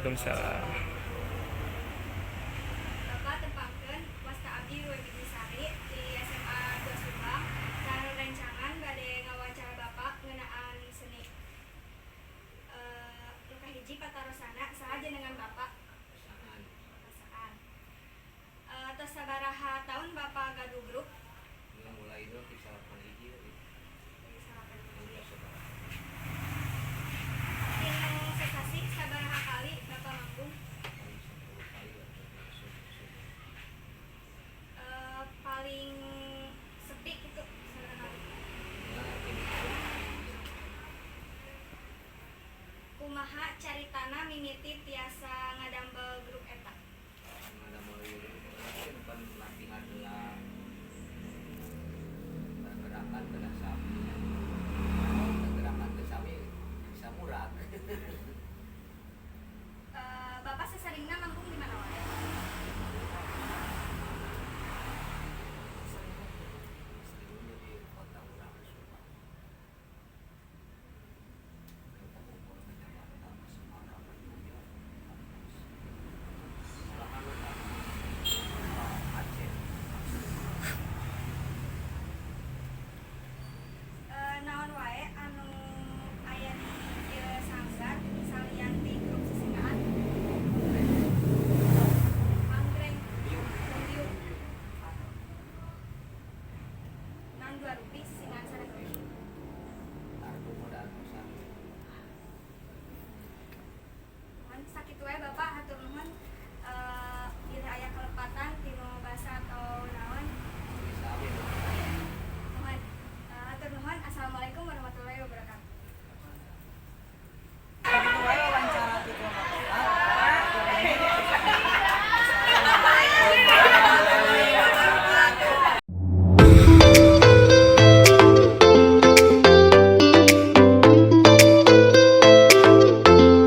Waalaikumsalam. Bapak, tepangkeun, wasta abdi Webi Sari di SMA 2 Subang. Sareng rencangan bade ngawawancara Bapak ngeunaan seni. Nu kahiji patarosana, saha jenengan Bapak? Saan. Saan. Tos sabaraha tahun Bapak gaduh grup? Ini mulai itu di 91. Di 91. Udah sekarang. Dina sasasih sabaraha kali Bapak manggung? Paling 10 kali lah langsung. Paling sepi gitu sabaraha kali? Ya, ini. Kumaha caritana mimiti tiasa ngadamel grup eta? Ada mulai itu kan bukan latihan.